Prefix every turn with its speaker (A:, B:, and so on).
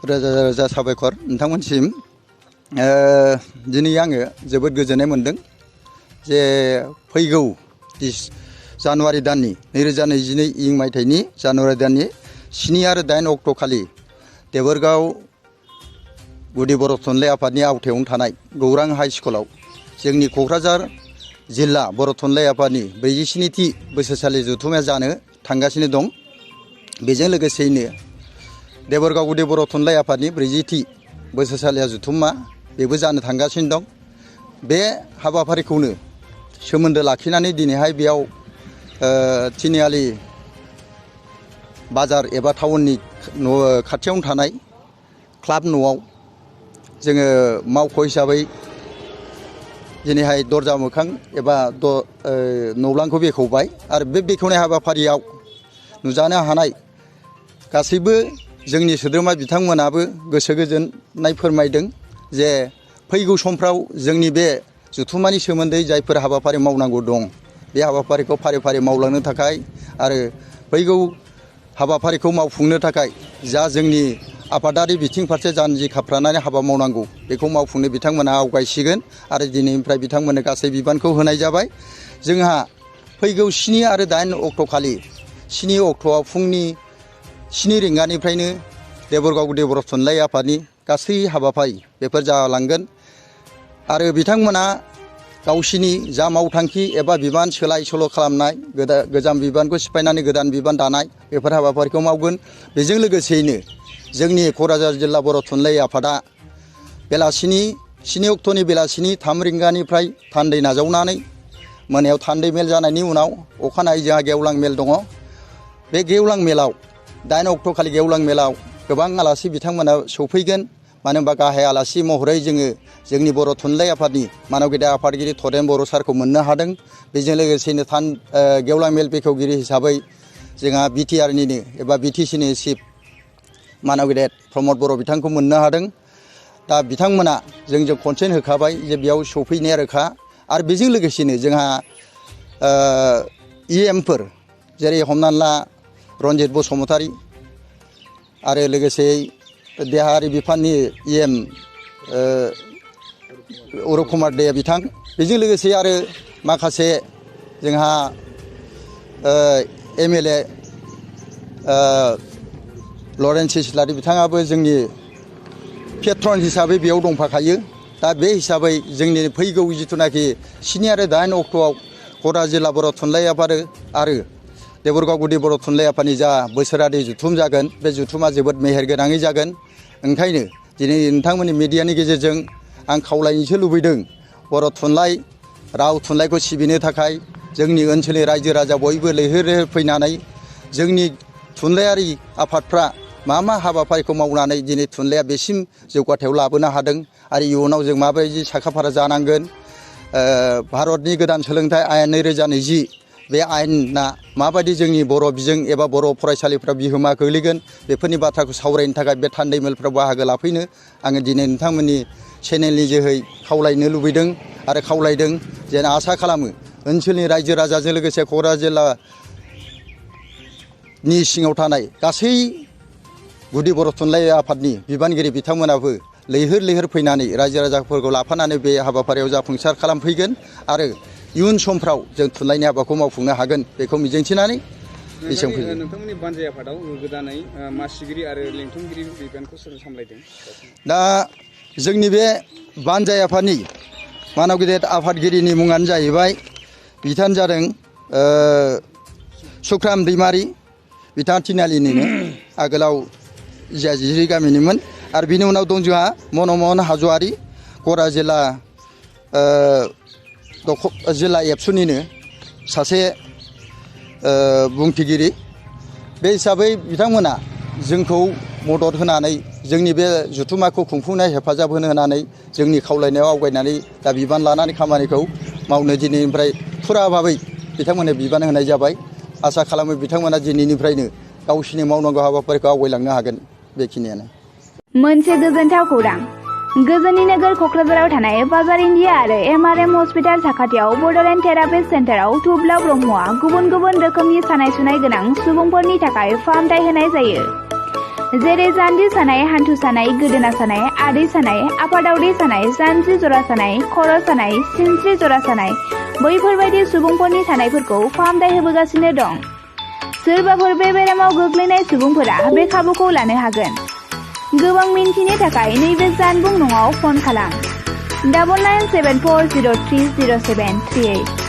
A: रोजा रोजा साबायखर नोंथांमोनसिम दिनै आङो जोबोद गोजोननाय मोनदों जे फैगौ जानुवारि दाननि 2022 इं मायथाइनि जानुवारि दाननि 7 आरो 8 अक्ट' खालि देबोरगाव गुदि बर' थुनलाइ आफादनि आवथायावनो थानाय गौरां हाइ स्कुलाव जोंनि क'क्राझार जिल्ला बर' थुनलाइ आफादनि 47थि बोसोरसालि जथुम्माया जानो थांगासिनो दं। बेजों लोगोसेयैनो देबोरगाव गुदि बर' थुनलाइ आफादनि 40थि बोसोरसालिया जथुम्मा बेबो जानो थांगासिनो दं। बे हाबाफारिखौनो सोमोन्दो लाखिनानै दिनैहाय बेयाव तिनिआलि बाजार एबा टाउननि खाथियावनो थानाय क्लाब न'आव जोङो मावख' हिसाबै दिनैहाय दरजा मोखां एबा न'लांखौ बेखेवबाय आरो बे बेखेवनाय हाबाफारियाव नुजानो हानाय गासैबो जोंनि सोद्रोमा बिथांमोनाबो गोसो गोजोननाय फोरमायदों जे फैगौ समफ्राव जोंनि बे जथुम्मानि सोमोन्दै जायफोर हाबाफारि मावनांगौ दं बे हाबाफारिखौ फारि फारि मावलांनो थाखाय आरो फैगौ हाबाफारिखौ मावफुंनो थाखाय जा जोंनि आफादारि बिथिं फारसे जानजि खाफ्रानानै हाबा मावनांगौ बेखौ मावफुंनो बिथांमोना आवगायसिगोन आरो दिनैनिफ्राय बिथांमोननो गासै बिबानखौ होनाय जाबाय। जोंहा फैगौ 7 आरो 8 अक्ट' खालि 7 अक्ट'आव फुंनि 7 रिंगानिफ्रायनो देबोरगाव गुदि बर' थुनलाइ आफादनि गासै हाबाफारि बेफोर जालांगोन आरो बिथांमोना गावसिनि जा मावथांखि एबा बिबान सोलाय सोल' खालामनाय गोजाम बिबानखौ सिफायनानै गोदान बिबान दानाय बेफोर हाबाफारिखौ मावगोन। बेजों लोगोसेयैनो जोंनि क'क्राझार जिल्ला बर' थुनलाइ आफादा बेलासिनि 7 अक्ट'नि बेलासिनि 3 रिंगानिफ्राय थान्दै नाजावनानै मोनायाव थान्दै मेल जानायनि उनाव अखानायै जोंहा गेवलां मेल दङ। बे गेवलां मेलाव 8 अक्ट' खालि गेवलां मेलाव गोबां आलासि बिथांमोना सौफैगोन। मानो होनबा गाहाय आलासि महरै जोङो जोंनि बर' थुनलाइ आफादनि मानव गेदेर आफादगिरि थरेन बर' सारखौ मोननो हादों। बेजों लोगोसेनो गेवलां मेल बेखेवगिरि हिसाबै जोंहा बिटिआरनिनो एबा बिटिसिनि चिफ मानव गेदेर प्रमद बर' बिथांखौ मोननो हादों। दा बिथांमोना जोंजों कनसेन्ट होखाबाय जे बेयाव सौफैनाया रोखा आरो बेजों लोगोसेनो जोंहा इएमफोर जेरै हमनानै ला रन्जित बसुमतारी आरो लोगोसे देहायारि बिफाननि इएम अरुप कुमार दे बिथां बेजों लोगोसे आरो माखासे जोंहा एमएलए लरेन्स इस्लारि बिथाङाबो जोंनि पेट्रन हिसाबै बेयाव दंफाखायो। दा बे हिसाबै जोंनि फैगौ जिथुनाखि 7 आरो 8 अक्ट'आव क'क्राझार जिल्ला बर' थुनलाइ आफाद आरो देबोरगाव गुदि बर' थुनलाइ आफादनि जा बोसोरारि जथुम जागोन बे जथुमा जोबोद मेहेरगोनाङै जागोन। ओंखायनो दिनै नोंथांमोननि मिडियानि गेजेरजों आं खावलायनोसो लुबैदों बर' थुनलाइ राव थुनलाइखौ सिबिनो थाखाय जोंनि ओनसोलनि रायजो राजा बयबो लैहोर लैहोर फैनानै जोंनि थुनलाइयारि आफादफ्रा मा हाबाफारिखौ मावनानै दिनै थुनलाइया बेसिम जौगाथायाव लाबोनो हादों आरो इयुनाव जों माबायदि साखाफारा जानांगोन। भारतनि गोदान सोलोंथाइ आयेन 2020 बे आयेना माबायदि जोंनि बर' बिजों एबा बर' फरायसालिफ्राव बिहोमा गोग्लैगोन बेफोरनि बाथ्राखौ सावरायनो थाखाय बे थान्दै मेलफ्राव बाहागो लाफैनो आङो दिनै नोंथांमोननि चेनेलनि जोहै खावलायनो लुबैदों आरो खावलायदों। जेन आसा खालामो ओनसोलनि रायजो राजाजों लोगोसे क'क्राझार जिल्लानि सिङाव थानाय गासै गुदि बर' थुनलाइ आफादनि बिबानगिरि बिथांमोनाबो लैहोर लैहोर फैनानै रायजो राजाफोरखौ लाफानानै बे हाबाफारियाव जाफुंसार खालामफैगोन आरो इयुन समफ्राव जों थुनलाइनि हाबाखौ मावफुंनो हागोन बेखौ मिजिंथिनानै
B: नोंथांमोननि बानजाय आफादाव गोदानै मासिगिरि आरो लेंथुमगिरि बिबानखौ सोर सामलायदों?
A: दा जोंनि बे बानजाय आफादनि मानव गेदेर आफादगिरिनि मुङानो जाहैबाय बिथाङानो जादों सुक्राम दैमारि। बिथाङा तिनालिनिनो आगोलाव जियाजिरि गामिनिमोन आरो बिनि उनाव दं जोंहा मनमोहन हाज'वारि क'क्राझार जिल्ला एबसुनिनो सासे बुंथिगिरि। बे हिसाबै बिथांमोना जोंखौ मदद होनानै जोंनि बे जथुम्माखौ खुंफुंनाय हेफाजाब होनानै जोंनि खावलायनायाव आवगायनानै दा बिबान लानानै खामानिखौ मावनो दिनैनिफ्राय फुरा भाबै बिथांमोननो बिबान होनाय जाबाय। आसा खालामो बिथांमोना दिनैनिफ्रायनो गावसिनि मावनांगौ हाबाफारिखौ आवगायलांनो हागोन। बेखिनियानो।
C: मोनसे गोजोनथाव खौरां गोजोननि नोगोर क'क्राझाराव थानाय बाजार इन्डिया आरो MRM हस्पिटाल साखाथियाव बड'लेण्ड थेरापिस्ट सेन्टाराव थुब्ला ब्रह्मआ गुबुन गुबुन रोखोमनि सानाय सुनाय गोनां सुबुंफोरनि थाखाय फाहामथाय होनाय जायो। जेरै जान्जि सानाय, हान्थु सानाय, गोदोना सानाय, आदै सानाय, आफादावदै सानाय, जानजि जरा सानाय, खर' सानाय, सिनस्रि जरा सानाय, बैफोरबायदि सुबुंफोरनि सानायफोरखौ फाहामथाय होबोगासिनो दं। सोरबाफोर बे बेरामाव गोग्लैनाय सुबुंफोरा बे खाबुखौ लानो हागोन। गोबां मिन्थिनो थाखाय नैबे जानबुं नङाव फन खालाम 9974030738।